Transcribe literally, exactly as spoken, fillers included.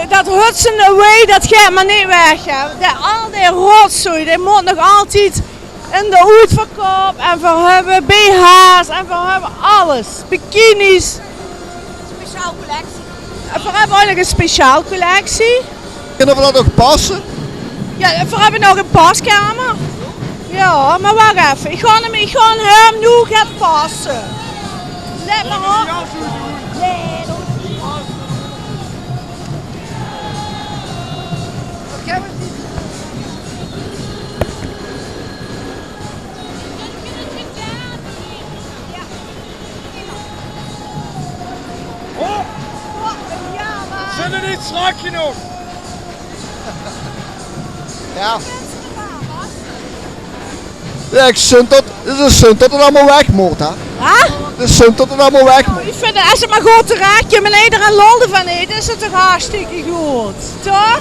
Det Hudson Away, det geit mer neet weg, hè. De, al die rotzooi, die mót nog altied in de oetverkoup. En veer höbbe B H's en veer höbbe alles. Bikinis. Speciaal collectie. En veer höbbe ouch nog ein speciaal collectie. Kinne veer det ouch passe? Jao, veer höbbe nog ein paskamer. Jao, mer wach effe. Ich gaon 'm, ich gaon 'm noe get passe. Let mer op. Zeen ze neet sjtrak genóg? Jao. Jao, ich zeen det, 't is zeen det 't allemaol weg mót, hè? Hè? 't Is zeen det 't allemaol weg mót. Ich vinj, es 't mer good terech kump en ederein lol d'rvan haet, is 't toch hartstikke good, toch?